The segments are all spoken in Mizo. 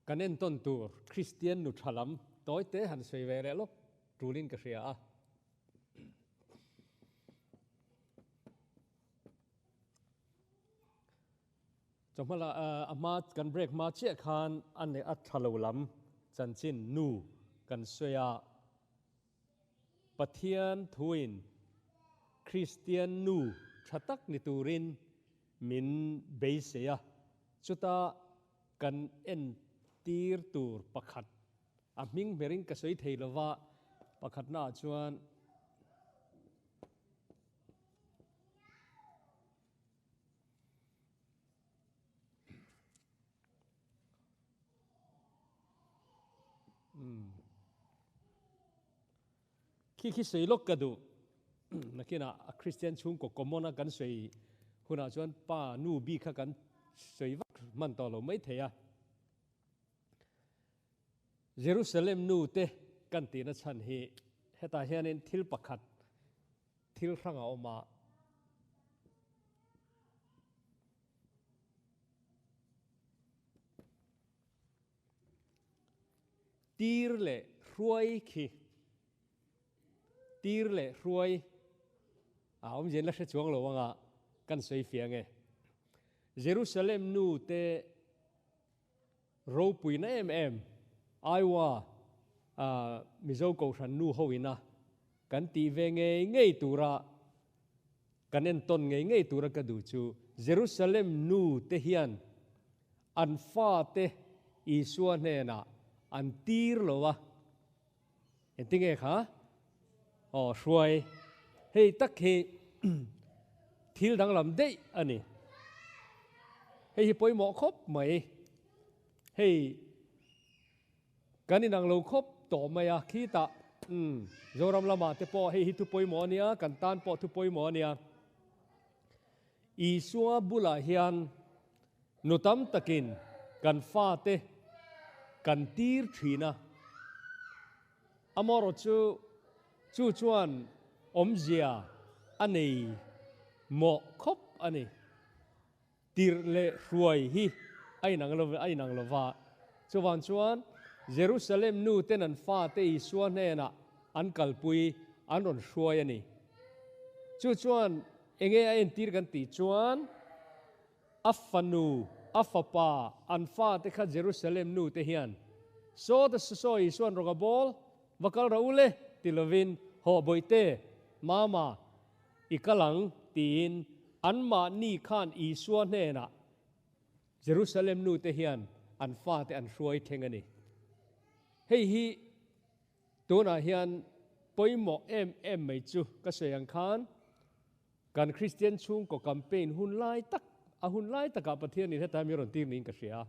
Kan entawn tur Kristian nu tha lam tawi te han sawi ve leh lawk tulin ka hria a. Chawhma la a hma kan break hma chiah khan a ne a tha lo lam chanchin nu kan sawi a. Pathian thuin Kristian nu tha tak ni turin min beisei a, chuta kan entir tur pakhat a hming hmerin ka sawi thei lova, pakhatnaah chuan Khi khi sawi lawk ka duh. Nakinah a Kristian chhungkaw common a kan sawi hunah chuan pa nu bik kha kan sawi vak hman tawh lo mai thei a. Jerusalem nu te kan tihna chhan hi hetah hianin thil pakhat thil hrang a awm a. Tir leh hruai khi Tir leh hruai a awmzia la hre chuang lo anga kan sawi fiang e. Jerusalem nu te ropuina em em Iowa Mizo Kohhran nu ho ina kan tih ve ngei ngei tura Kan entawn ngei ngei tura ka duh chu Jerusalem nu te hian an fate Isua hnenah an tir lo a, engtinge kha? Aw hruai, hei tak hi thil danglam daih a ni. Hei hi pawimawh khawp mai. Hei. Kan inang lo khawp tawh mai a, khitah umm Zoram lamah te pawh hei hi thu pawimawh a nia, kan tan pawh thu pawimawh a nia. Isua bulah hian nu tam takin kan fate kan tir thin a, amaherawh chu chu chuan awmzia a nei mawh khawp a ni. Tirh leh hruai hi a inang lo a inang lo va. Chuvang chuan Jerusalem nu ten an fate Isua hnenah an kalpui an rawn hruai a ni. Chu chuan enge a entir kan tih chuan a fanu, a fapa, an fate kha Jerusalem nu te hian Saw ta saw Isua'n rawng a bawl, va kal rawh u le ti lovin Hawh bawihte, Mama, I kal ang, tiin anmahni khan Isua hnenah Jerusalem nute hian an fate an hruai thleng a ni. Hei hi tunah hian pawimawh em em mai chu ka sawi ang khan kan Kristian chhungkaw campaign hun lai tak, a hun lai takah Pathianin heta mi rawn tir niin ka hria.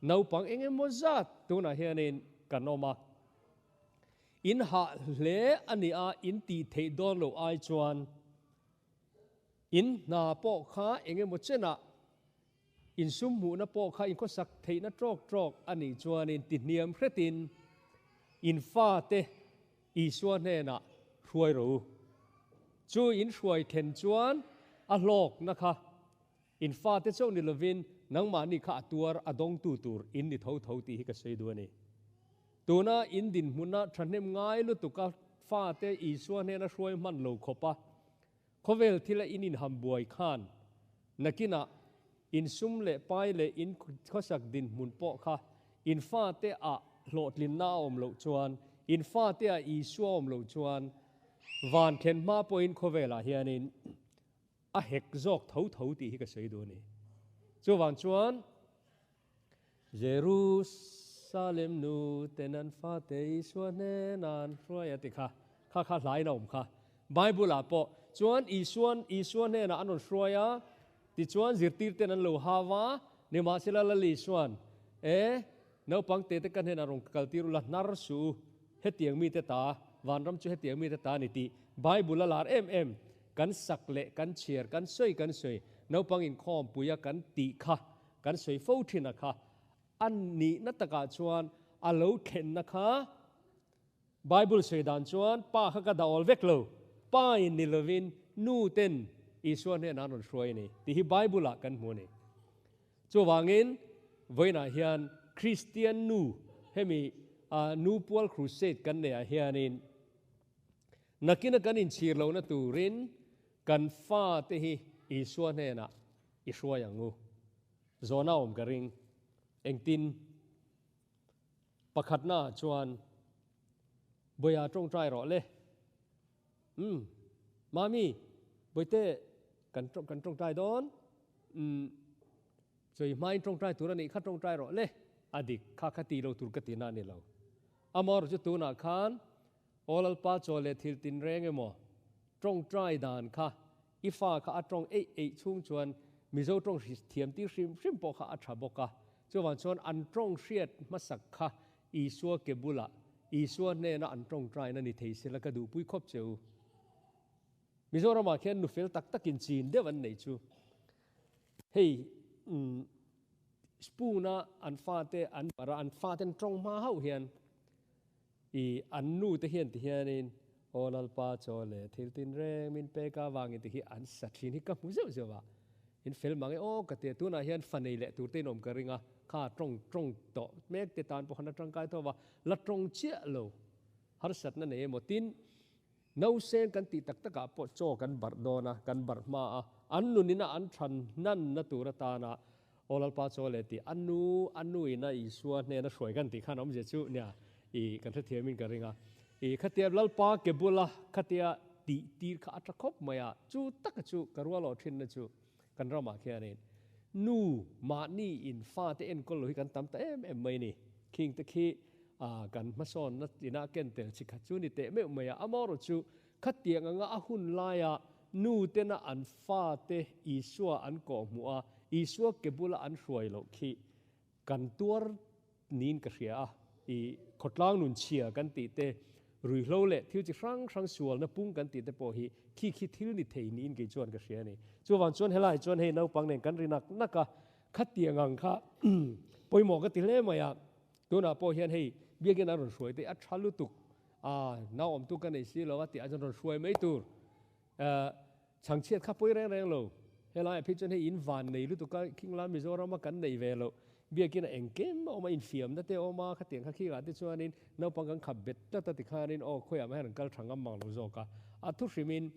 Naupang eng emaw zat tunah hianin kan awm a. In hah hle a ni a, in tih theih dawn loh ai chuan in hna pawh kha eng emaw chenah in sum hmuhna pawh kha in khawsak theihna tawk tawk a nih chuanin ti hniam hretin in fate Isua hnenah hruai rawh u. Chu in hruai thlen chuan a hlawkna kha In fate chauh ni lovin nangmahni kha a tuar a dawngtu tur in ni tho tho tih hi ka sawi duh a ni. Tuna in dinhmuna thahnem ngai lutuka fate Isua hnena hruai hman lo khawpa khawvel thila in inham buai khan nakinah in sum leh pai leh in khawsak dinhmun pawh kha in fate ah hlawhtlinna a awm loh chuan in fate ah Isua awm loh chuan van thlen hma pawhin khawvelah hianin A hek zawk tho tho tih hi ka sawi duh a ni. Chuvang chuan Jerusalem nu ten an fate Isua hnena an hruai a ti kha, kha kha hlain a awm kha. Bible ah pawh chuan Isuan Isua hnenah an rawn hruai a, tichuan zirtir ten an lo hau a, nimahsela Lal Isuan, E, naupang te te ka hnenah rawn kaltir ula, hnar suh u, hetiang mite ta, vanram chu hetiang mite ta a ni tih Bible a lar em em. Kan sak leh kan chhiar, kan sawi kan sawi, naupang inkhawmpuia kan tih kha, kan sawi fo thin a kha, a nihna takah chuan a lo thlenna kha Bible sawi dan chuan pa kha ka dah awl vek lo, pa in ni lovin nu ten Isua hnenah an rawn hruai a ni tih hi Bible ah kan hmu a ni. Chuvangin vawiinah hian. Kristian nu hemi nu pual crusade kan neih ah hianin nakina kan inchhir lohna turin kan fate hi Isua hnenah i hruai ang u. Zawhna awm ka ring. Engtin? Pakhatna ah chuan Bawiha tawngtai rawh le. Umm, Mami, Bawihte kan kan tawngtai dawn. Umm, chawi hmain tawngtai tur a nih kha tawngtai rawh le. A dik, kha kha ti lo tur ka tihna a ni lo. Amaherawhchu chu tunah khan Aw Lalpa chaw leh thil tinreng emaw tawngtai dan kha i fa kha a tawng eih eih chhung chuan Mizo tawng thiam tir hrim hrim pawh kha a tha bawk a. Chuvang chuan an tawng hriat hmasak kha Isua ke bulah Isua hnena an tawngtaina ni thei sela ka duhpui khawp che u. Mizoramah khian nu fel tak takin chin deuh an neih chu. Hei umm spoon a an fate an barh a, an faten tawng hma hauh hian i an nu te hian ti hianin Aw Lalpa chaw leh thil tinreng min pek avangin ti hi an sa thin hi ka hmu zeuh zeuh a. In fel mang e aw ka tia tunah hian fa nei leh tur te in awm ka ring a, kha tawng tawng tawh mek te tan pawh khan a tangkai tho va, la tawng chiah lo harsatna nei emaw tin nauseng kan tih tak takah pawh chaw kan barh dawn a, kan barh hma a, an nunina an than hnanna tur atana aw Lalpa chaw leh tih a nu a nuina Isua hnena hruai kan tih khan awmzia chu nia i kan hrethiamin ka ring a, i khatia Lalpa ke bula khatia tih tir kha a tha khawp mai a, chu taka chu ka rual awh thinna chu kan ramah khianin nu mahni in fate enkawl lo hi kan tam ta em em mai ni. Khing te khi kan hmasawnna ina ken tel chi khat chu ni teh meuh mai a, amaherawh chu khatiang anga a hun laia nu tena an fate Isua an kawhhmuh a, Isua ke bula an hruai loh khi kan tuar niin ka hria a, i khawtlang nun chhia kan tih te, ruihhlo leh thil chi hrang hrang sualna pung kan tih te pawh hi khi khi thil ni thei niin kei chuan ka hria a ni. Chuvang chuan helai chuan hei naupang nen kan ri nak nak a, khatiang ang kha pawimawh ka ti hle mai a, tunah pawh hian hei biakin an rawn hruai te a tha lutuk a, nau awmtu ka nei si lo a tih ah chuan rawn hruai mai tur. Chhangchhiat kha pawi reng reng lo. Helaiah phei chuan hei in van nei lutuk a, khing lai Mizorama kan nei ve loh. Biakin a engkim a awm a, infiamna te a awm a, khatiang kha khingah te chuanin naupang kan khap bet tlat a tikhanin aw khawiah mah hian an kal tha ngam mang lo zawk a. A thu hrimin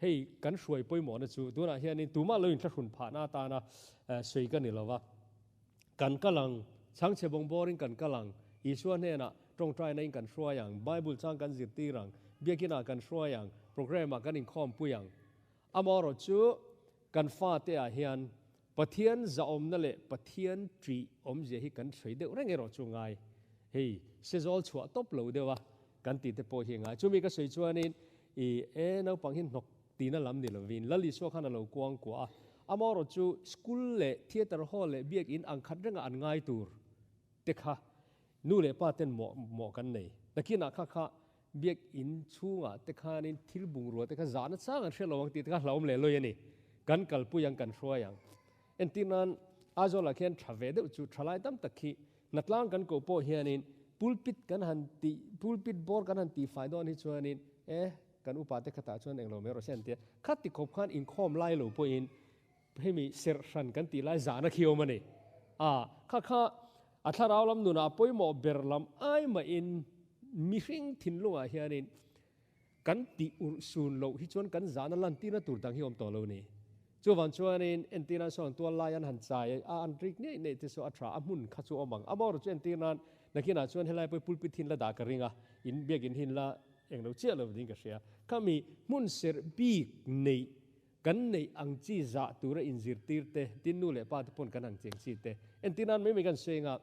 hei kan hruai pawimawhna chu tunah hianin tumah lo inthlahrun phahna atana sawi ka ni lo va. Kan kal ang, chhangchhe bawng bawrin kan kal ang, Isua hnenah tawngtaina in kan hruai ang, Bible chang kan zirtir ang, biakinah kan hruai ang, programme ah kan inkhawmpui ang. Amaherawh chu kan fate ah hian Pathian zahawmna leh Pathian ṭih awmzia hi kan sawi deuh reng erawh chu ngai. Hei, sezawl chhuah tawp lo deuh a kan tih te pawh hi a ngai. Chumi ka sawi chuanin i e naupang hi hnawk Tina lam ni lovin Lal Isua khan a lo kuang kuah a, amaherawh chu school leh theatre hall leh biakin ang khat renga an ngai tur te kha nu leh pa ten mawh mawh kan nei. Nakinah kha kha biakin chhungah te khanin thil bungrua te kha zahna chang an hre lo ang tih te kha hlauhawm leh lawi a ni. Kan kalpui ang kan hruai ang. Entir nan Aizawlah khian tha ve deuh chu thalai tam tak khi hnatlang kan koh pawh hianin pulpit kan han tih pulpit bawr kan han tihfai dawn hi chuanin e Kan upa te khatah chuan englo mai rawh se an ti a, khati khawp khan inkhawm lai lo pawhin hemi serh hran kan tih lai zahna khi awm a ni. A, kha kha a thlarau lam nunah a pawimawh ber lam ai mahin mihring thinlungah hianin kan tih urh sun loh hi chuan kan zahna lantirna tur dang hi awm tawh lo ni. Chuvang chuanin entir nan sawn tual lai an han chai a, an rik ngei ngei te chu a tha, a hmun kha chu awm ang. Amaherawhchu chu entir nan nakinah chuan helai pawh hi pulpit hin la dah ka ring a, in biakin hin la Eng lo chiah lo ding ka hria. Khami hmun serh bik neih kan neih ang chi zah tura inzirtir te, tin nu leh pa te pawn kan ang cheng chi te. Entir nan mai mai kan sawi anga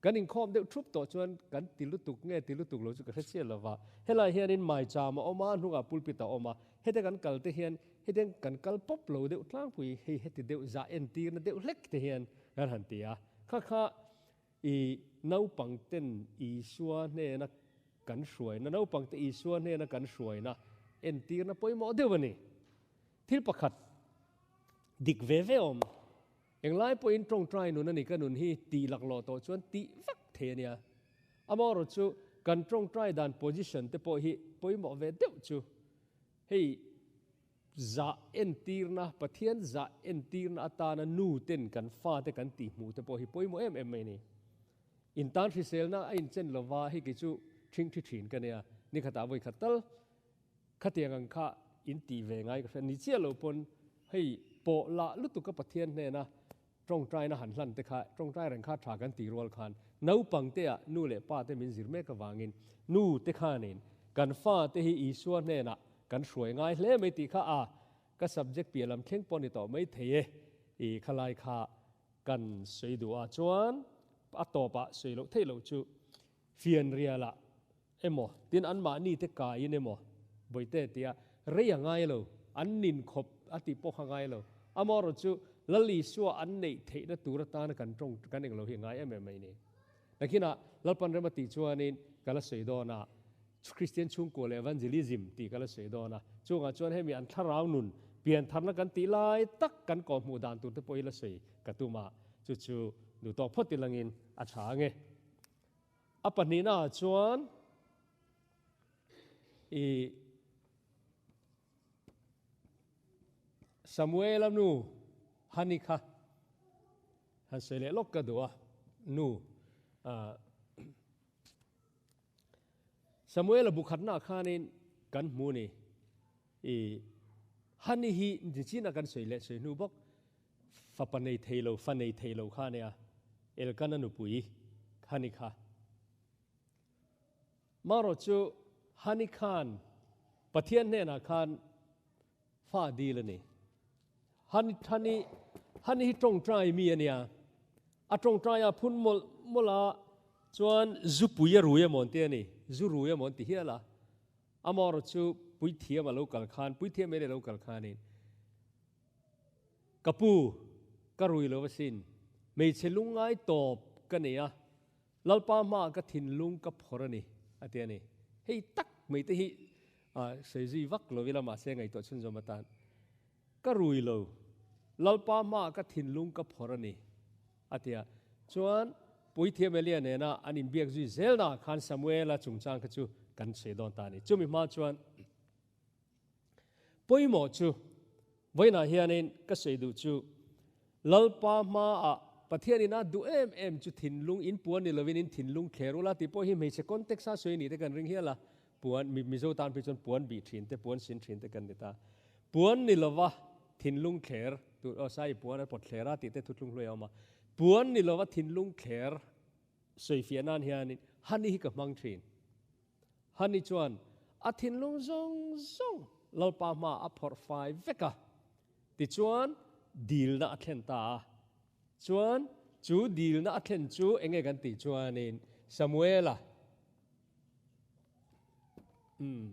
kan inkhawm deuh thup tawh chuan kan ti lutuk nge ti lutuk lo chu ka hre chiah lo va. Helai hianin maicham a awm a, hnungah pulpit a awm a. Hete kan kal te hian hetiang kan kal pawp lo deuh tlangpui hei heti deuh zah entirna deuh hlek te hian kan han ti a. Kha kha I naupangten Isua hnena kan hruaina, naupangte Isua hnena kan hruaina entirna pawimawh deuh a ni. Thil pakhat dik ve ve awm, englai pawhin tawngtai nun a ni ka nun hi tih laklawh tawh chuan tih vak thei a nia. Amaherawh chu kan tawngtai dan position te pawh hi pawimawh ve deuh chu hei Zah entirna, Pathian zah entirna atana nu ten kan fate kan tihhmuh te pawh hi pawimawh em em mai a ni. In tan hriselna a inchen lova, hei kei chu ṭhingṭhi ṭhin ka nia, nikhatah vawi khat tal khatiang ang kha in tih ve ngai ka hria. Ni chiah lo pawn hei pawh lah lutuk a Pathian hnena Tawngtaina han hlan te kha, tawngtai reng kha tha kan tih rual khan naupang te ah nu leh pa te min zir mek avangin nu te khanin kan fa te hi Isua hnenah kan hruai ngai hle mai tih kha a ka subject piah lam thleng pawh ni tawh mai thei e i khalai kha kan sawi duh a chuan a tawpah sawi loh theih loh chu fianrial ah emaw tin anmahni te kaiin emaw Bawihte tia rei a ngai lo, an nin khawp a tih pawh kha ngai lo. Amaherawh chu Lal Isua an neih theihna tur atana kan tawng kan englo hi a ngai em em mai ni. Nakinah Lalpan rem a tih chuanin ka la sawi dawn a, Kristian chhungkua leh Evangelism tih ka la sawi dawn a, chungah chuan hemi an thlarau nun piantharna kan tih lai tak kan kawhhmuh dan tur te pawh hi la sawi ka tum a, chu chu duhtawk phawt ilangin a tha ange. A pahnihnaah chuan i Samuela nu Hani kha han sawi leh lawk ka duh a, nu Samuela bu khatnaah khanin kan hmu ni i Hani hi nichin a kan sawi leh sawi hnu bawk Fapa nei thei lo, fa nei thei lo kha ania, Elkana nupui Hani kha. Marawh chu Hani khan Pathian hnenah khan fa a dil a ni. Hani, Hani, Hani hi tawngtai mi ania. A tawngtai a phun mawlh mawlh a, chuan zupui a rui emaw an ti a ni, zu rui emaw an ti hial a. Amaherawh chu puithiam a lo kal khan, puithiam ene a lo kal khanin, Ka pu, ka rui lo asin. Hmeichhe lungngai tawp ka nei a, Lalpa hmaah ka thinlung ka phawrh a ni, a ti a ni. Hei tak mai te hi sawi zui vak lo ila mahse ngaihtuah chhunzawm atan. Ka rui lo, Lalpa hmaah ka thinlung ka phawrh a ni, a ti a. Chuan Puithiam Elia nena an inbiak zui zelnaah khan Samuela chungchang kha chu kan sawi dawn ta a ni. Chumi hma chuan. Pawimawh chu, vawiinah hianin ka sawi duh chu, Lalpa hmaah Pathianin a duh em em chu thinlung in puan ni lovin in thinlung thler ula tih pawh hi hmeichhe context a sawi ni te kan ring hial a, puan, Mizo tan phei chuan puan bih thin te, puan sin thin te kan ni ta. Puan ni lova thinlung thler tur, aw sai puan a pawt thler a tih te thuthlung hluai a awm a, puan ni lova thinlung thler sawifiah nan hianin Hani hi ka hmang thin. Hani chuan a thinlung zawng zawng Lalpa hmaah a phawrh fai vek a, tichuan dilna a thlen ta a. Chuan chu dilna a thlen chu eng nge kan tih chuanin Samuela, umm,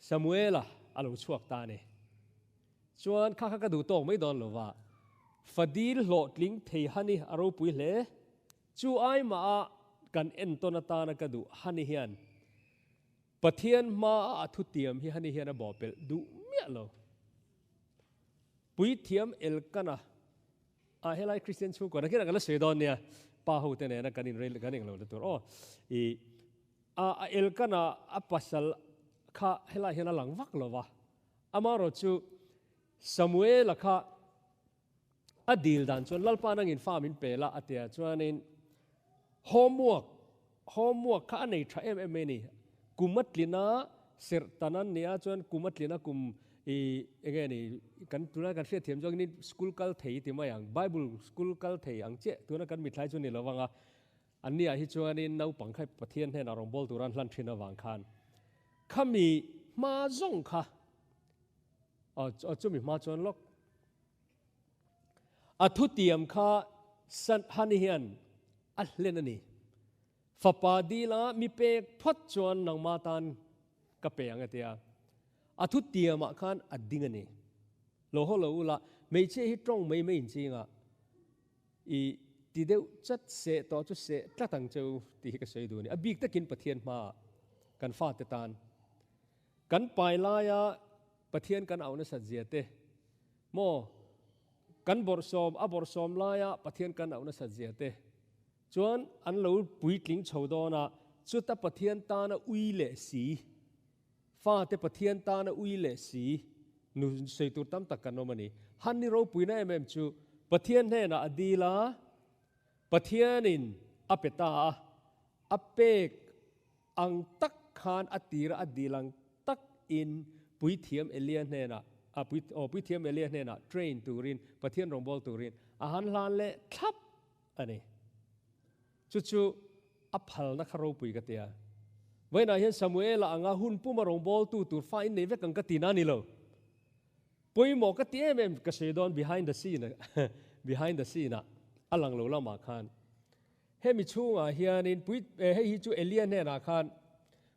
Samuela a lo chhuak ta a ni. Chuan kha kha ka duh tawk mai dawn lo va, fa dil hlawhtling thei Hani a ropui hle. Chu ai mah a kan entawn atana ka duh Hani hian Pathian hma a a thutiam hi Hani hian a bawhpelh duh miah lo. Puithiam Elkana ah helai Kristian chhungkaw nakin ah kan la sawi dawn nia, pa ho te nena kan inrel kan englo na tur aw i a Elkana a pasal kha helai hian a lang vak lo va, amaherawhchu Samuela kha A dil dan chuan Lalpa nangin fa min pe la a tia chuanin homework, homework kha a nei tha em em mai a ni. Kum a tlin a, serh tan an nia chuan kum a tlin a kum i enge ni kan tuna kan hriat thiam zawngin school kal thei ti mai ang, bible school kal thei ang chiah tuna kan mithlai chu ni lovang a. An nia hi chuanin naupang kha Pathian hnenah rawngbâwl tura an hlan thin avang khan khami hma zawng kha aw chumi hma chuan lawk A thutiam kha Hani hian a hlen a ni. Fapa dila mi pek phawt chuan nangma tan ka pe ang a ti a. A thutiamah khan a ding a ni. Lo haw lo ula, hmeichhia hi tawng mai mai inchingah i ti deuh chat seh tawh chu seh tlat ang che u tih hi ka sawi duh a ni. A bik takin Pathian hmaah kan fate tan kan pai laia Pathian kan auh nasat zia te maw, kan bawrhsawm a bawrhsawm laia Pathian kan auh nasat zia te chuan an lo puitling chho dawn a, chuta Pathian tana ui leh si, fate Pathian tana ui leh si nu sawi tur tam tak kan awm a ni. Hanni ropuina em em chu Pathian hnenah a dil a, Pathianin. a pe ta a, a pek ang tak khan a tira a dil ang tak in Puithiam Elia hnenah a pui aw Puithiam Elia hnenah train turin Pathian rawngbâwl turin a han hlan leh thlap a ni. Chu chu a phalna kha ropui ka ti a. Vawiinah hian Samuela anga hun puma rawngbâwltu tur fa in nei vek ang ka ti na a ni lo. Pawimawh ka ti em em ka sawi dawn behind the scene behind the scene ah a lang lo lamah khan hemi chhungah hianin pui hei hi chu Elia hnenah khan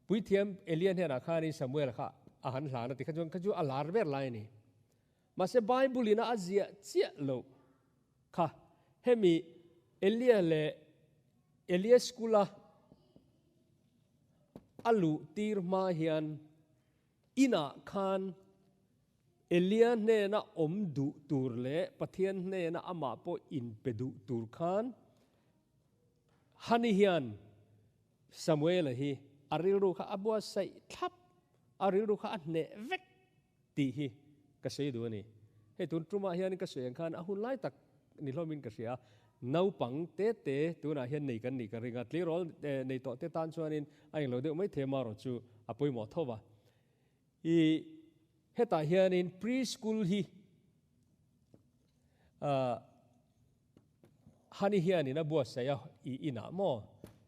puithiam Elia hnenah khanin Samuel kha a han hlan a ti kha chuan kha chu a lar ber lai a ni. Mahse Bible ina a ziah chiah loh kha hemi Elia leh Elia school a a luh tir hma hian Inah khan Elia hnena awm duh tur leh Pathian hnena amah pawh inpe duh tur khan Hani hian Samuela hi a rilru kha a buatsaih thlap, a rilru kha a hneh vek tih hi ka sawi duh a ni. Hei tun tumah hianin ka sawi ang khan a hun lai tak ni hlawmin ka hria. Naupang te te tunah hian nei kan nih ka ring a, tleirawl nei tawh te tan chuanin a englo deuh mai thei amarawh chu a pawimawh tho va. I hetah hianin pre-school hi Hani hianin a buatsaih a i inah maw?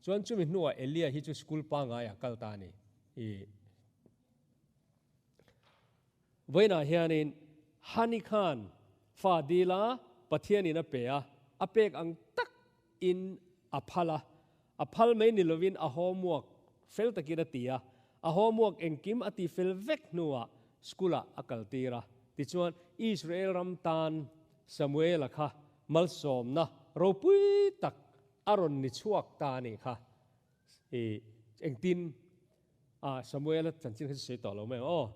Chuan chumi hnuah Elia hi chu school pangaiah kal ta a ni. I. Vawiinah hianin Hani khan fa dil a, Pathianin a pe a, a pek ang tak in a phal a, a phal mai ni lovin a homework fel takin a ti a, a homework engkim a ti fel vek hnuah school ah a kal tir a. Tichuan Israel ram tan Samuela kha malsawmna ropui tak a rawn ni chhuak ta a nih kha. I engtin A, Samuela chanchin kha chu sawi tawh lo mai ang aw.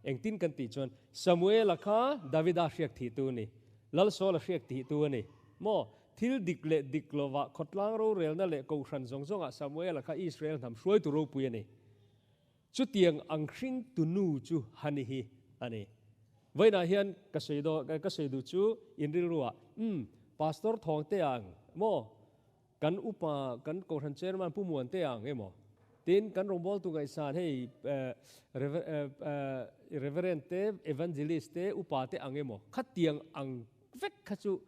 Engtin kan tih chuan Samuela kha Davida hriak thihtu a ni, Lal Saula hriak tihtu a ni. Maw? Thil dik leh dik lovah khawtlang rorelna leh kohhran zawng zawngah Samuela kha Israel hnam hruaitu ropui a ni. Chutiang ang hringtu nu chu Hani hi a ni. Vawiinah hian ka sawi daw, ka sawi duh chu in rilruah, Umm, Pastor Thawngte ang maw? Kan upa, kan Kohhran Chairman Pu Muante ang emaw? Tin, kan rawngbawltu ngaihsan hei Reverend te, Evangelist te, upa te ang emaw? Khatiang ang vek kha chu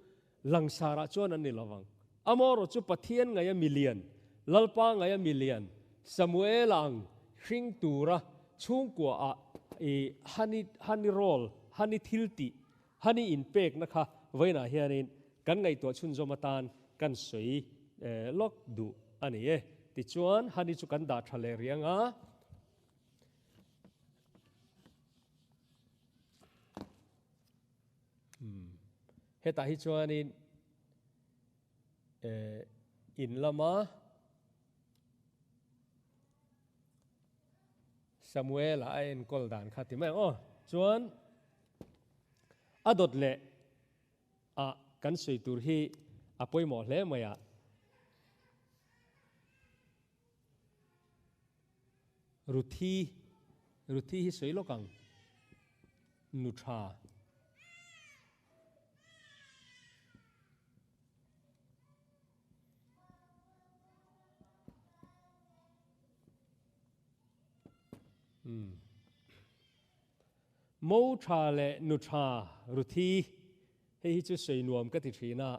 langsarah chuan an ni lovang. Amaherawh chu Pathian ngaia milian, Lalpa ngaia milian, Samuel ang hring tura chhungkuaah i hani hani role, hani thiltih Hani inpekna kha vawiinah hianin kan ngaihtuah chhunzawm atan kan sawi lawk duh a ni e. Tichuan, Hani chu kan dah tha leh rih ang a. Hetah hi chuanin in lama Samuela a enkawl dan kha ti mai ang aw. Chuan a dawt leh a kan sawi tur hi a pawimawh hle mai a. Ruthi, Ruthi hi sawi lawk ang. Nu tha. Mo tha leh nu tha Ruthi, hei hi chu sawi nuam ka ti thin a,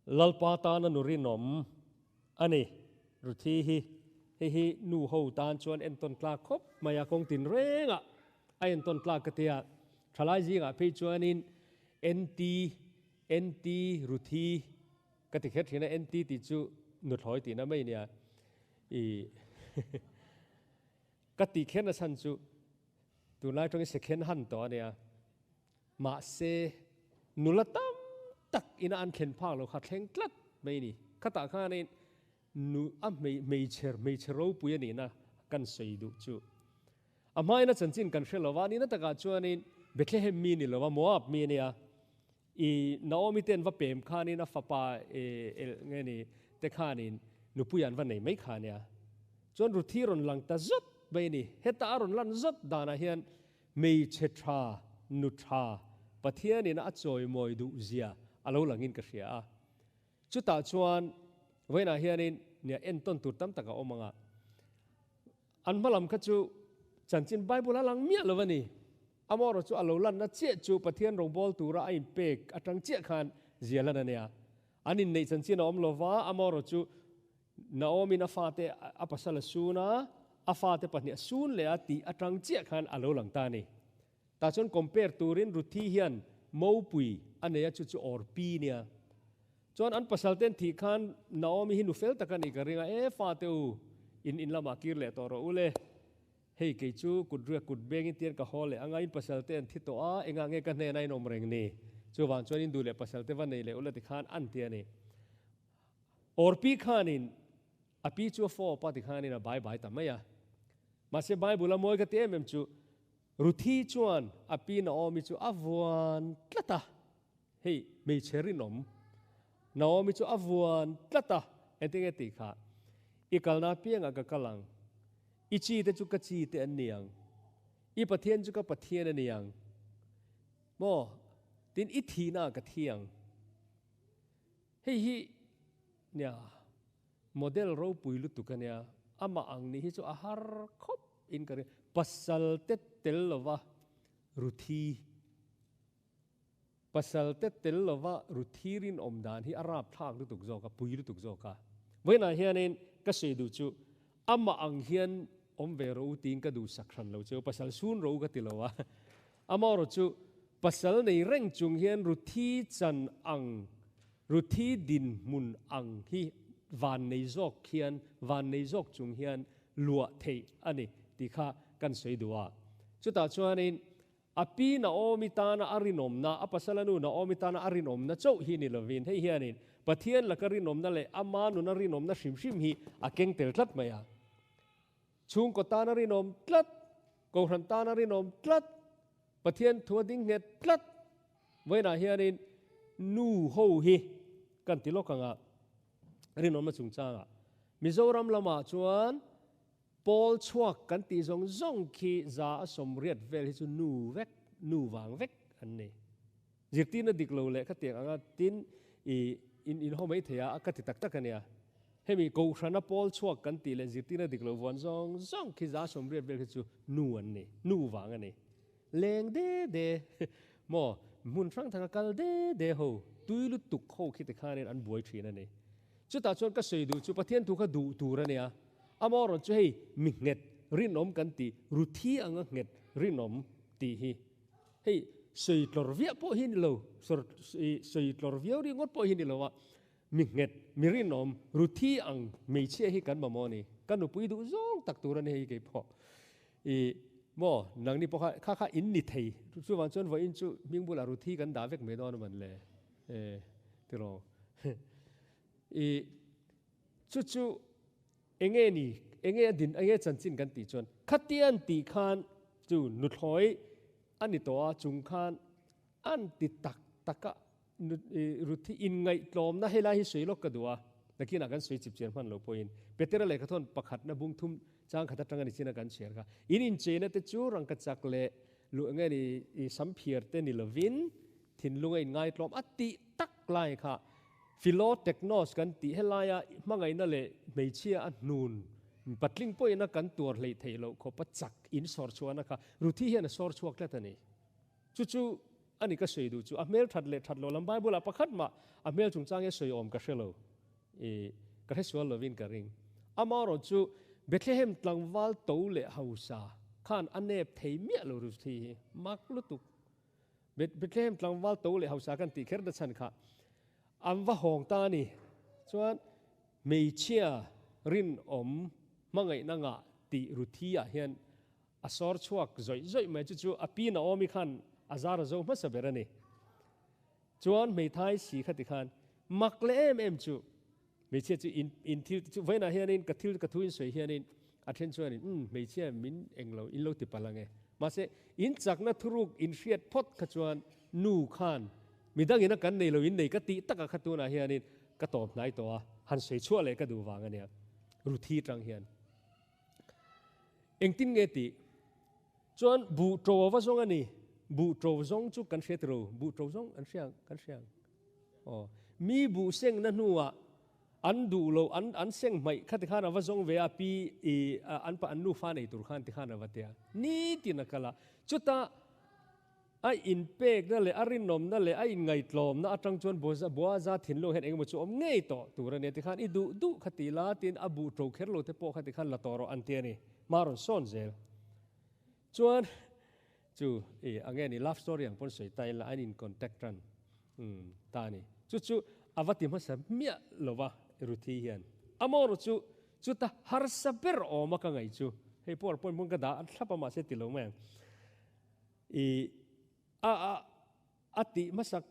Lalpa tana nu rinawm a ni Ruthi hi, hei hi nu ho tan chuan entawn tlak khawp mai a, kawng tin rengah a entawn tlak ka ti a, thalai zingah phei chuanin NT, NT Ruthi Ka ti kher thin a, NT tih chu nuthlawi tihna mai nia. I ka tih kherna chhan chu tunlai atangin second hand tawh a nia. Mahse nula tam tak ina an thlen phak lo kha thleng tlat mai a ni. Khatah khanin nu a hmeichhe hmeichhe ropui a nihna kan sawi duh chu. A hmaina chanchin kan hre lova, nihna takah chuanin Bethlehem mi ni lova Moab mi a nia. I Naomi te an va pem khanin a fapa el nge ni te khanin nupui an va nei mai kha nia. Chuan Ruthi rawn lang ta zawt mai a ni. Heta a rawn lan zawt danah hian hmeichhe tha, nu tha, Pathianin a chawimawi duh zia a lo langin ka hria a. Chutah chuan vawiinah hianin nia entawn tur tam tak a awm ang a. An hma lam kha chu chanchin Bible a lang miah lo a ni. Amaherawh chu a lo lanna chiah chu Pathian rawngbawl tura a inpek atang chiah khan zia lan a nia. An inneih chanchin a awm lo va, amaherawh chu Naomi-in a fate a pasal a sun a, a fate pahnih a sun leh a tih atang chiah khan a lo lang ta a ni. Tah chuan compare turin Ruthi hian mopui a nei a, chu chu Orpi nia. Chuan an pasal ten thih khan Naomi hi nu fel tak a nih ka ring a, E fate u, in in lamah kir leh tawh rawh u le. Hei kei chu kut riak kut bengin tian ka haw leh anga in pasal te an thi tawh a, engah nge ka hnenah in awm reng ni? Chuvang chuan in duh leh pasal te va nei leh ula tikhan an ti a ni. Orpi khanin a pi chu a fawp a tikhanin a bai bai ta mai a. Mahse Bible a mawi ka ti em em chu Ruthi chuan a pi Naomi chu a vuan tlat a, hei hmeichhe rinawm Naomi chu a vuan tlat a, engtin nge tih kha, I kalna apiangah ka kal ang, i chi te chu ka chi te an ni ang, i Pathian chu ka Pathian a ni ang, maw, tin i thihna ah ka thi ang. Hei hi nia model ropui lutuk a nia, amah ang nih hi chu a har khawp in ka ring. Pasal te tel lova Ruthi, pasal te tel lova Ruthi rinawm dan hi a rapthlak lutuk zawk a, pui lutuk zawk a. Vawiinah hianin ka sawi duh chu amah ang hian awm ve rawh u tiin ka duhsak hran lo cheu, pasal sun rawh u ka ti lo a. Amaherawh chu pasal nei reng chung hian Ruthi chan ang, Ruthi dinhmun ang hi van nei zawk hian, van nei zawk chung hian luah theih a ni tih kha kan sawi duh a. Chutah chuanin a pi Naomi tana a rinawmna, a pasala nu Naomi tana a rinawmna chauh hi ni lovin hei hianin Pathian laka rinawmna leh ama nuna rinawmna hrim hrim hi a keng tel tlat mai a. Chhungkaw tana rinawm tlat, Kohhran tana rinawm tlat, Pathian thu a ding nghet tlat. Vawiinah hianin nu ho hi kan ti lawk ang a, rinawmna chungchangah. Mizoram lamah chuan pawl chhuak kan tih zawng zawng khi za a 80 vel hi chu nu vek, nu vang vek an ni. Zirtirna dik lo leh khatiang anga tin i in inhaw mai thei a, ka ti tak tak a nia. Hemi Kohhrana pawl chhuak kan tih leh zirtirna dik lo vuan zawng zawng khi 80 vel khi chu nu an ni, nu vang a ni. Leng de de maw hmun hrang thanga kal de de ho, tui lutuk ho khi tikhanin an buai thin a ni. Chutah chuan ka sawi duh chu Pathian thu kha duh tur a nia. Amaherawhchu chu hei mi nghet rinawm kan tih, ruthi anga nghet rinawm tih hi Hei sawi tlawr viah pawh hi ni lo, sawi tlawr viau ringawt pawh hi ni lo a, mi nghet, mi rinawm, Ruthi ang hmeichhia hi kan mamawh a ni. Ka nupui duh zawng tak tur a ni hei kei pawh. I maw, nangni pawh kha, kha kha in ni thei. Chuvang chuan vawiin chu hming bulah Ruthi kan dah vek mai dawn a man le. E, tiraw. I, chu chu Enge ni, enge a din, enge chanchin kan tih chuan khatian tih khan chu nuthlawi a ni tawh a, chung khan an ti tak tak a, Ruthi inngaihtlawmna helai hi sawi lawk ka duh a, nakinah kan sawi chip chian hman lo pawhin Petera lehkhathawn pakhatna bung thum chang khat atanga ni chin a kan chhiar kha, in incheina te chu rangkachak leh lu enge ni i samphiar te ni lovin thinlunga inngaitlawm a tih tak lai kha Philotechnos kan tih helaia hmangaihna leh hmeichhia a hnun patling pawhin a kan tuar hleih theih loh khawp a chak in sawr chhuahna kha Ruthi hian a sawr chhuak tlat a ni. Chu chu a ni ka sawi duh chu. A hmel that leh that loh lam Bible ah pakhat mah a hmel chungchang hi a sawi awm ka hre lo. I ka hre sual lovin ka ring. Amaherawh chu Bethlehem tlangval to leh hausa khan a nep thei miah lo Ruthi hi. Mak lutuk. Bethlehem tlangval to leh hausa kan tih kher na chhan kha an va hawng ta a ni. Chuan hmeichhia rinawm hmangaihna ngah tih Ruthi ah hian a sawr chhuak zawih zawih mai. Chu chu a pi Naomi khan a zar a zo hmasa ber a ni. Chuan hmeithai si kha ti khan mak leh em em chu hmeichhia chu in in thil chu vawiinah hianin ka thil ka thu in sawi hianin a then chuanin umm hmeichhia min englo in lo ti palh ang e. Mahse in chakna thuruk in hriat phawt kha chuan nu khan midangin a kan nei lo in nei ka tih takah kha tunah hianin ka tawp hnai tawh a, han sawi chhuah leh ka duh vang a nia Ruthi tang hian. Engtin nge tih chuan buh to va zawng a ni, buh to zawng chu kan hriat ro, buh to zawng an hria ang, kan hria ang. Aw. Mi buh sengna hnuah an duh lo, an an seng hmaih kha tikhan a va zawng ve a, pi i an pa an nufa nei tur khan tikhan a va tia. Nitin a kal a, chutah a inpekna leh a rinawmna leh a inngaihtlawmna atang chuan Boaza Boaza thinlung hian engemaw chu awm ngei tawh tur a nia tikhan i duh duh kha ti la tiin a buh ṭo kher lo te pawh kha tikhan la tawh rawh an ti a ni. Hma rawn sawn zel chuan chu i a nge ni love story ang pawn sawi ta ila an in contact ran ta a ni. Chu chu a va ti hmasa miah lo va Ruthi hian. Amaw chu chuta harsa ber awm a ka ngaih chu hei powerpoint pawn ka dah a thlap a mahse ti lo mai ang. I a a a tih hmasak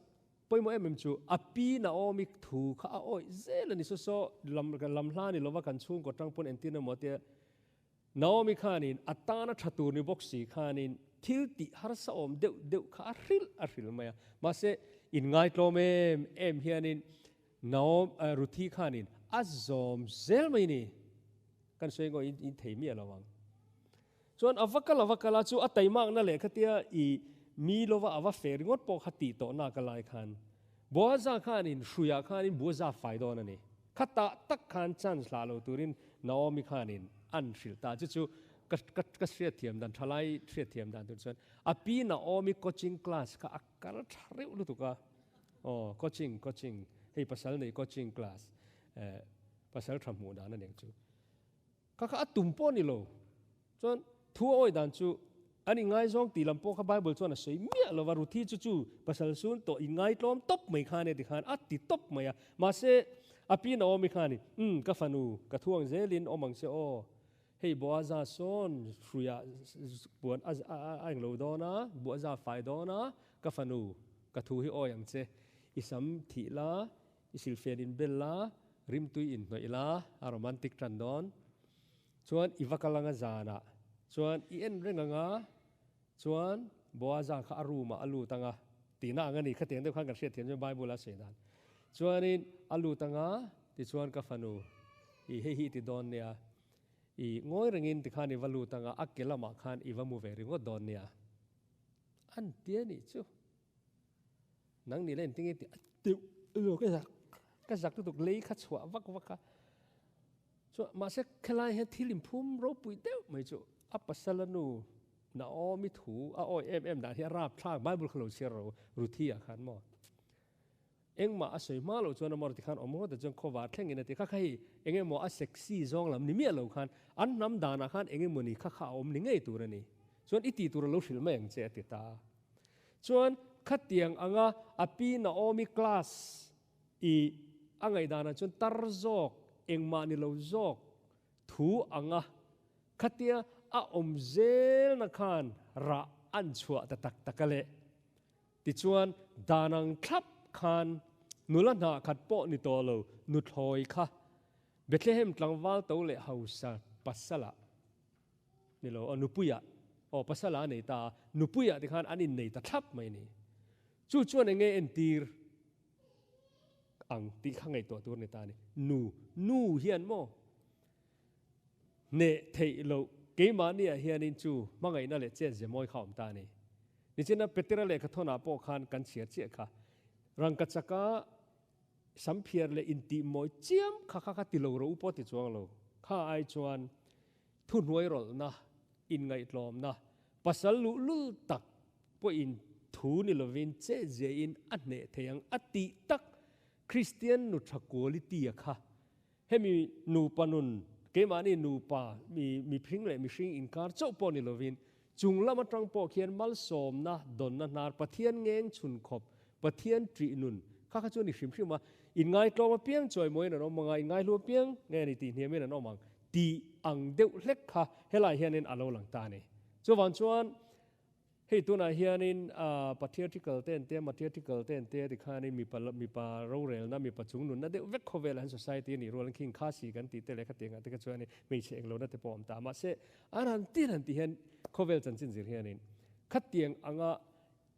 pawimawh em em chu a pi Naomi thu kha a awih zel a ni. Saw saw lam lam hla ni lova kan chhungkaw tang pawn entir emaw tia Naomi khanin a tana tha tur ni bawk si khanin thil tih harsa awm deuh deuh kha a hrilh a hrilh mai a. Mahse inngaitlawm em em hianin Naom Ruthi khanin a zawm zel mai ni. Kan sawi ngaw in in thei miah lo ang. Chuan a va kal a va kal a, chu a taimakna leh khatia i mi lova a va feh ringawt pawh kha tih tawh nak a lai khan Boaza khanin hruiah khanin Boaza fai dawn a ni. Khatah tak khan chance hlah lo turin Naomi khanin an hrilh ta. Chu chu ka ka ka hriatthiam dan thalai hriatthiam dan tur chuan a pi Naomi coaching class kha a kal tha reuh lutuk a. Aw coaching coaching hei pasal nei coaching class eh pasal tha hmuh dan a nih ang chu. Kha kha a tum pawh a ni lo. Chuan thu a awih dan chu an ingaizawng tih lam pawh kha Bible chuan a sawi miah lo va, Ruthi chu chu pasal sun tawh inngaitlawm tawp mai khan e ti khan a ti tawp mai a. Mahse a pi Naomi khanin, Umm, ka fanu, ka thu ang zelin awm ang che aw. Hei Boaza sawn hruiah puan a a englo dawn a, Boaza fai dawn a, ka fanu, ka thu hi awi ang che. I sam thih la, I silfen in bel la, rimtui in hnawih la, a romantic tan dawn. Chuan i va kal anga zanah chuan i en reng anga, chuan Boaza kha a room ah a lut anga tihna ang a ni. Khatiang deuh khan kan hriat thiam chuan Bible a sawi dan. Chuanin a lut anga tichuan ka fanu i hei hi i ti dawn nia, i ngawi rengin tikhan i va lut anga a ke lamah khan i va mu ve ringawt dawn nia. An ti a nih chu. Nang nih la engtin nge tih a deuh elo ka zak ka zak lutuk lei kha chhuah vak vak a chuan mahse khelai hian thil inphum ropui deuh mai chu a pasal a nu Naomi thu a awi em em dan hi a rap thlak Bible kha lo chhiar ro Ruthi ah khan maw engmah a sawi hma loh chuan a mawr tikhan awm ngawt a chuan khawvar thlengin a ti kha kha hei engemaw a sexy zawng lam ni miah lo khan an hnam danah khan engemaw ni kha kha a awm ni ngei tur a ni chuan i tih tur a lo hrilh mai ang che a ti ta. Chuan khatiang anga a pi Naomi class i a ngaihdanah chuan tar zawk, engmah ni lo zawk thu anga khatia a awm zelna khan rah an chhuah ta tak tak a leh. Tichuan dan ang thlap khan nula hnah khat pawh ni tawh lo nuthlawi kha Bethlehem tlangval to leh hausa pasala Ni lo, aw nupuiah, aw pasala a nei ta a, nupuiah te khan an innei ta thlap mai a ni. Chu chuan eng nge entir ang tih kha ngaihtuah tur a ni ta a ni. Nu, nu hian maw hneh theih loh keimahniah hianin chu hmangaihna leh chet ze mawi kha a awm ta a ni. Nichina Petera lehkhathawnah pawh khan kan chhiar chiah kha, rangkachaka samphiar leh intihmawi chiam kha kha kha ti lo ro pawh ti chuang lo. Kha ai chuan Thuhnuai rawlhna, inngaihtlawmna, pasal luhlul tak pawhin thu ni lovin chetziain a hneh thei ang a tih tak Kristian nu tha quality a kha. Hemi nupa nun, keimahni nupa mi mihring leh mihring inkar chauh pawh ni lovin chung lam atang pawh khian malsawmna, dawnna hnar, Pathian ngeng chhun khawp, Pathian ṭih nun kha kha chu a ni hrim hrim a. Inngaitlawm apiang chawimawiin an awm ang a, inngaihlu apiang nge ni tih hniamin an awm ang. Tih ang deuh hlek kha helai hianin a lo lang ta a ni. Chuvang chuan hei tunah hianin patriarchal te an tia, matriarchal te an tia tikhanin mipa mipa rorelna, mipa chungnunna deuh vek khawvelah hian society a nih rualin khing khasi kan tih te leh khatiang ah te kha chuanin hmeichhe englohna te pawh a awm ta. Mahse an han tin han tih hian khawvel chanchin zir hianin khatiang anga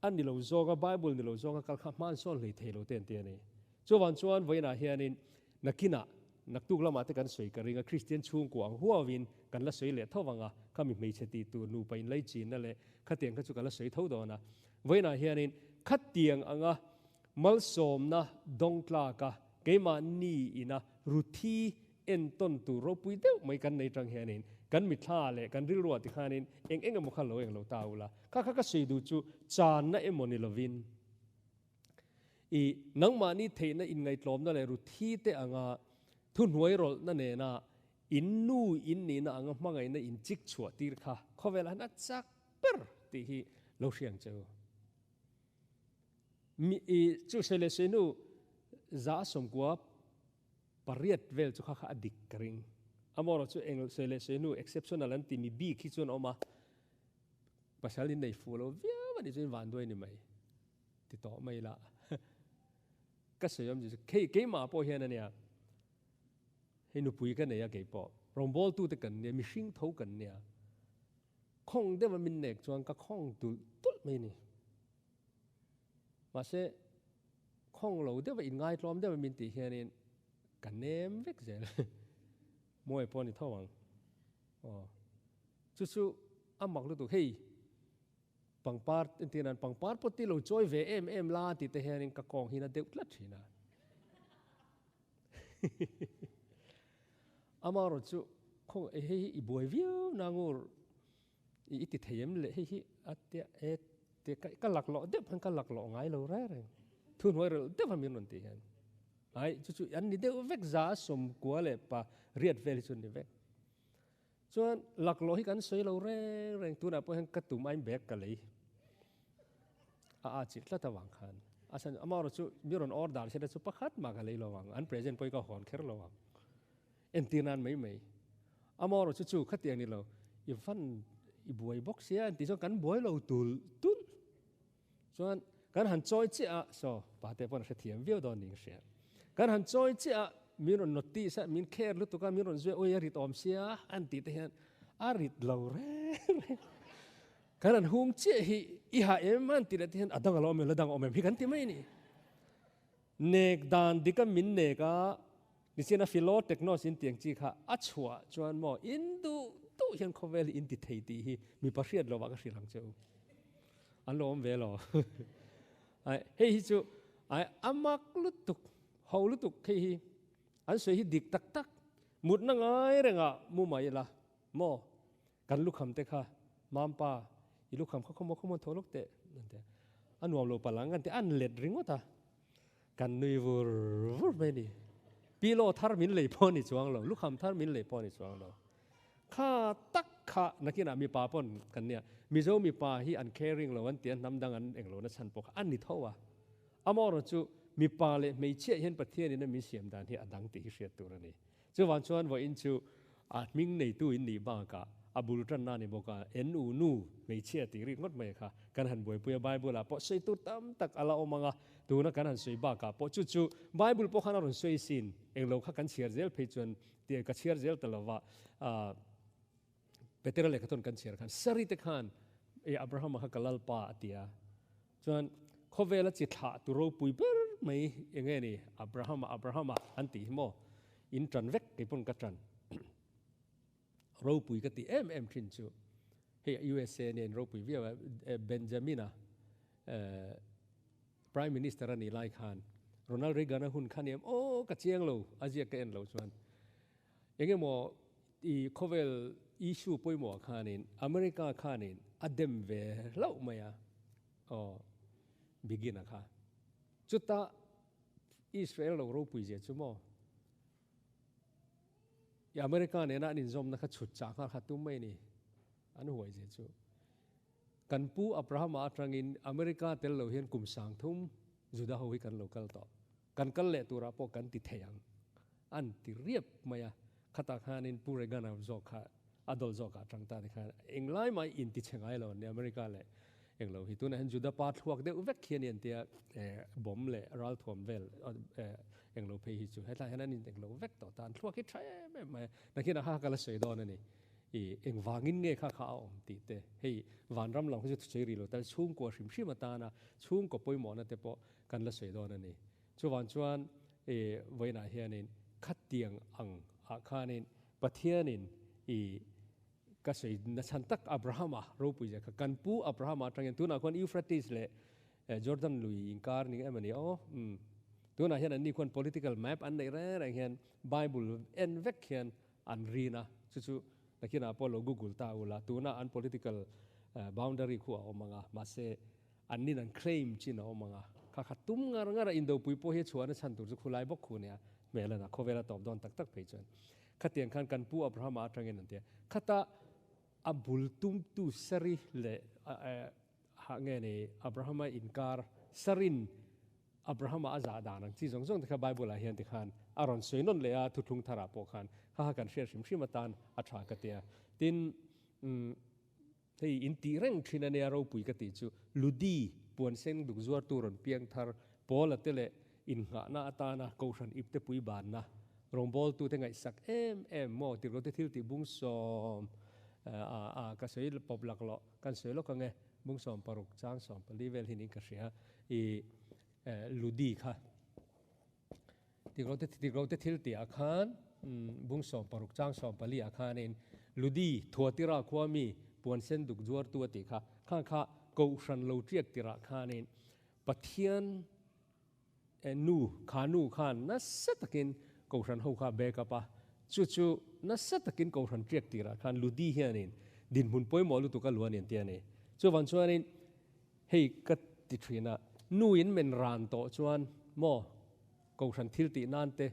a ni lo zawnga Bible ni lo zawnga kal kha hman sawn hlei thei lo te an ti a ni. Chuvang chuan vawiinah hianin nakinah naktuk lamah te kan sawi ka ring a, Kristian chhungkua ang huauin kan la sawi leh tho vang a, khami hmeichhe tih tur nupa inlai chinna leh khatiang kha chu ka la sawi tho dawn a. Vawiinah hianin khatiang anga malsawmna dawng tlaka keimahni ina Ruthi entawn tur ropui deuh mai kan nei tang hianin kan mithla leh kan rilruah ti khanin eng eng emaw kha lo eng lo ta ula. Kha kha ka sawi duh chu channa emaw ni lovin i nangmahni theihna inngaihtlawmna leh Ruthi te anga thuhnuai rawlhna nena in nu in nihna anga hmangaihna in chik chhuah tir kha khawvel han a chak ber tih hi lo hria ang che u. Mi i chu sawi leh sawi nu 98% vel chu kha kha a dik ka ring. Amaherawh chu eng sawi leh sawi nu exceptional an ti mi bik hi chuan a awm a, pasal in nei fuh lo viau a nih chuan vanduai ni mai ti tawh mai la. Ka sawi awm chu hei keimah pawh hian a nia, hei nupui ka nei a keipawh rawngbawltute kan nia, mihring tho kan nia, khawng deuh a min nek chuan ka khawng tulh tulh mai a ni. Mahse, khawng lo deuh a inngaitlawm deuh a min tih hianin ka nem vek zel. Mawi pawh a ni tho ang. Aw. Chu chu a mak lutuk. Hei, pangpar entir nan pangpar pawh ti lo chawi ve em em la tih te hianin ka kawng hi na deuh tlat thin a. Amaherawhchu chu khawng hei hi i buai viau na ngur. I ti thei em le hei hi a tia e te ka ka lak lawh deuh khan ka lak lawh ngai lo reng reng thu hnuai reuh deuh a min rawn tih hian ai chu chu an ni deuh vek 98% vel hi chu an ni vek chuan lak lawh hi kan sawi lo reng reng tunah pawh hian ka tum ain bag ka lei a a chilh tlat avang khan a chhan amaherawhchu chu mi rawn order se chu pakhat mah ka lei lo ang an present pawh hi ka hawn kher lo ang. Entir nan mai mai. Amaherawh chu chu khatiang ni lo, i van i buai bawk sia an tih chuan kan buai lo tulh tulh. Chuan kan han chawi chiah a, saw pate pawn a hrethiam viau dawn niin ka hria. Kan han chawi chiah a, min rawn notice a, min care lutuk a, min rawn zui a, ui a rit awm sia an tih te hian a rit lo reng reng. Kan han hung chiah hi i ha em an tih leh te hian a dang a lo awm em, la dang a awm em hi kan ti mai a ni. Nek dan dik a min nek a, Nichina philo technos in tiang chi kha a chhuah chuan maw in duh duh hian khawvel hi in ti thei tih hi mipa hriat lovah ka hrilh ang che u. An lo awm ve lo. Ai hei hi chu ai a mak lutuk, ho lutuk hei hi an sawi hi dik tak tak mutna ngai rengah mu mai ila maw kan lukham te kha mampa i lukham kha khawmaw khawmaw thaw lawk teh an ti a, a nuam lo palh ang an ti a, an let ringawt a. Kan nui vur vur mai a ni. Pillow thar min lei pawh a ni chuang lo, lukham thar min lei pawh a ni chuang lo. Kha tak kha nakinah mipa pawn kan nia, Mizo mipa hi an caring lo an ti a, hnam dang an eng lo na chhan pawh kha a ni tho a. Amaherawhchu chu mipa leh hmeichhia hian Pathianin a min siam dan hi a dang tih hi hriat tur a ni. Chuvang chuan vawiin chu a hming neitu in nih bakah a bul tanna a ni bawk a, en u nu hmeichhia tih rik ngawt mai kha kan han buaipui a, Bible ah pawh sawi tur tam tak a la awm ang a, tuna kan han sawi bakah pawh chu chu Bible pawh khan a rawn sawi sin, englo kha kan chhiar zel phei chuan tih ka chhiar zel ta lova, Petera lehkhathawn kan chhiar khan Sari te khan e Abrahama kha ka lalpa a ti a, chuan khawvela chi thlah tu ropui ber mai enge ni Abrahama Abrahama an tih hi maw in tan vek kei pawn ka tan ropui ka ti em em thin chu hei USA nen ropui viau a Benjamina Prime Minister a nih lai khan Ronald Reagan a hun kha ni em aw ka chiang lo a ziak ka en lo chuan Eng emaw i khawvel issue pawimawh khanin America khanin a dem ve hlauh mai a, aw begin a kha. Chuta Israel lo ropui zia chu maw? I America nena an inzawmna kha chhut chah nghal kha tum mai a ni, an huai zia chu. Kan pu Abrahama atangin America tel lo hian kum 3000 Juda ho hi kan lo kal tawh. Kan kal leh turah pawh kan ti thei ang. An ti riap mai a, khatah khanin Pu Reagan-a zawk kha a dawl zawkah atang ta tikhan englai mai inti chhe ngai lo an ni America leh englo hi. Tunah hian Juda pa thluak deuh vek hi a ni an tia bomb leh ralthuam vel englo phei hi chu hetlai hian an in englo vek tawh ta, an thluak hi tha em em mai a. Nakinah kha ka la sawi dawn a ni. I engvangin nge kha kha a awm tih te, hei vanram lam kha chu thusawi rih lo tal chhungkua hrim hrim atana chhungkaw pawimawhna te pawh kan la sawi dawn a ni. Chuvang chuan i vawiinah hianin khatiang ang ah khanin Pathianin i ka sawi nachhan tak Abrahama ropui zia kha kan pu Abrahama atangin tunah khuan Euphrates leh Jordan lui inkar ni em a ni aw. Umm. Tunah hian anni khuan political map an neih reng reng hian Bible en vek hian an rin a, chu chu nakinah pawh lo google ta ula, tuna an political boundary khu a awm ang a, mahse annin an claim chin a awm ang a, kha kha tum ngar ngar a indopui pawh hi a chhuahna chhan tur chu khulai bawk khu nia hmel a na, khawvel a tawp dawn tak tak phei chuan khatiang khan kan pu Abrahama atangin an ti a, khata a bul tumtu Sari leh hah nge ni Abrahama inkar Sarin Abrahama a zah dan ang chi zawng zawng te kha Bible ah hian tikhan a rawn sawi nawn leh a, thuthlung tharah pawh khan kha kha kan hriat hrim hrim atan a tha ka tia. Tin, umm hei in tih reng thin a nia ropui ka tih chu Ludi puan seng duk zuartu rawn piang thar Paula te leh innghahna atana Kohhran ipte pui banna rawngbawltu te ngaihsak em em maw tirhkoh te thil tih bung sawm a a ka sawi pawp laklawh kan sawi lawk ange bung 16 chang 14 vel hi niin ka hria. I Ludi kha tikro te thil tih ah khan bung 16 chang 14 ah khanin Ludi Thuatira khua mi puan sen duk zuartu a tih kha khang kha Kohhran lo tiak tirah khanin Pathian nu kha nu khan nasa takin Kohhran ho kha back up a, chu chu nasa takin Kohhran tiak tirah khan Ludi hianin dinhmun pawimawh lutuk a luan in tia ni. Chuvang chuanin Hei ka ti thin a, nu in men ran tawh chuan maw Kohhran thil tih nan te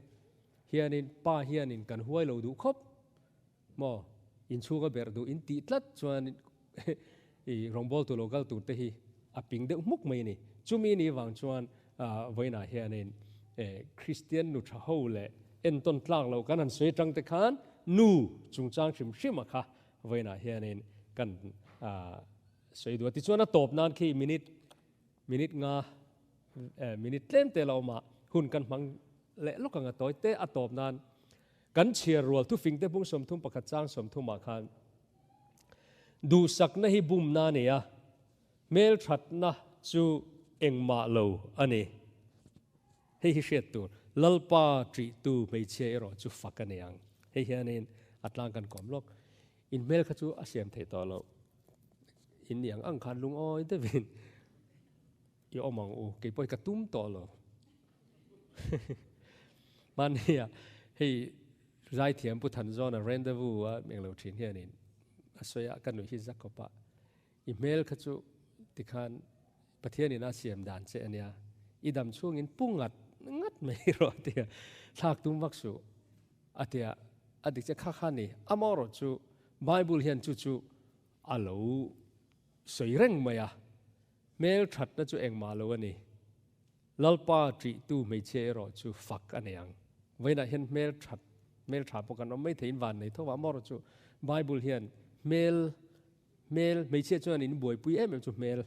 hianin pa hianin kan huai lo duh khawp maw inchhung a berh duh in tih tlat chuan i rawngbawltu lo kal tur te hi a ping deuh hmuk mai a ni. Chumi ni vang chuan vawiinah hianin Kristian nu tha ho leh entawn tlak lo kan han sawi atang te khan nu chungchang hrim hrim a kha vawiinah hianin kan Sawi duh a, tichuan a tawp nan khi minute, minute nga, minute tlem te la awm a, hun kan hmang leh lawk ang a tawi te a tawp nan kan chhiar rual thufing te bung 31 chang 30 ah khan duhsakna hi bumna a ni a, hmelthatna chu engmah lo a ni. Hei hi hriat tur, Lalpa ṭihtu hmeichhia erawh chu fak a ni ang. Hei hianin a tlang kan kawm lawk. In hmel kha chu a siam theih tawh loh. In ni ang ang khan lungawi deuhin i awm ang u, kei pawh hi ka tum tawh lo. Mahnia hei zaithiam Pu Thanzawna rendezvous a englo thin hianin a sawi a, ka nuih hi zak khawp a, i hmel kha chu tikhan Pathianin a siam dan che ania, i dam chhungin pu ngat ngat mai rawh a tia, thlak tum vak suh a tia, a dik che kha kha ni, amaherawh chu Bible hian chu chu a lo sawi reng mai a, hmel thatna chu engmah lo a ni, Lalpa ṭihtu hmeichhia erawh chu fak a nei ang. Vawiinah hian hmel that, hmel tha pawh kan awm mai thei in van nei tho a, amaherawh chu Bible hian hmel Hmel, hmeichhia chuan in buaipui em em chu hmel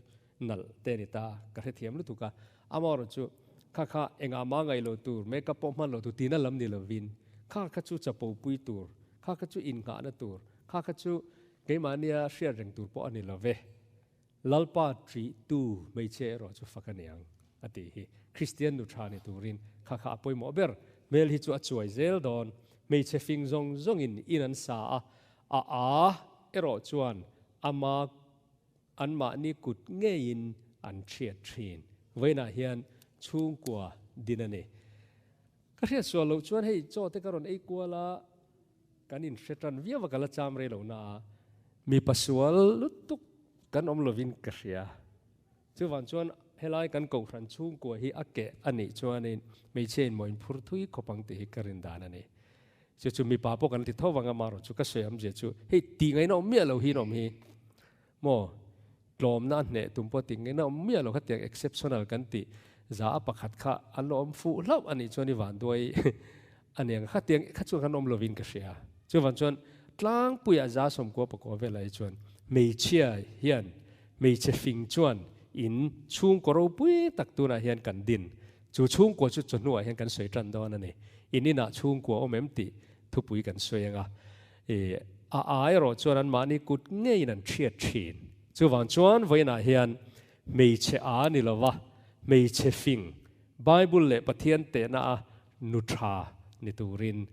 nalh te a ni ta, ka hrethiam lutuk a. Amaherawh chu kha kha engah mah ngaih loh tur, makeup pawh hman loh tur tina lam ni lovin, kha kha chu chapopui tur, kha kha chu innghahna tur, kha kha chu keimahnia hriat reng tur pawh a ni lo ve. Lalpa ṭihtu hmeichhia erawh chu fak a ni ang a tih hi. Kristian nu ṭha ni turin kha kha a pawimawh ber. Hmel hi chu a chuai zel dawn. Hmeichhe fing zawng zawngin in an sa a, A a erawh chuan ama anmahni kut ngeiin an hriat thin. Vawiinah hian chhungkua din a ni. Ka hriat sual loh chuan hei chaw te ka rawn ei kual a, kan inhre tan viau a, ka la cham rei lo na a, mipa sual lutuk kan awm lovin ka hria. Chuvang chuan helai kan kohhran chhungkua hi a keh a nih chuanin hmeichhia in maw inphur thui khawp ang tih hi ka rin dan a ni. Chu chu mipa pawh kan ti tho vang a, marawh chu ka sawi awmzia chu hei tih ngaihna awm miah lo hi in awm hi maw tlawmna a hneh tum pawh tih ngaihna awm miah lo kha tiang exceptional kan tih za a pakhat kha an lo awm fuh hlauh a nih chuan i vanduai a niang kha tiang kha chuan kan awm lovin ka hria. Chuvang chuan tlangpuiah za 94 velah hi chuan hmeichhia hian hmeichhe fing chuan in chhungkaw ropui tak tunah hian kan din. Chu chhungkua chu chawhnuah hian kan sawi tan dawn a ni. In inah chhungkua awm em tih thupui kan sawi ang a. I a a erawh chuan anmahni kut ngeiin an hriat thin. Chuvang chuan vawiinah hian hmeichhe a ni lova, hmeichhe fing, Bible leh Pathian tehna a nu tha ni turin.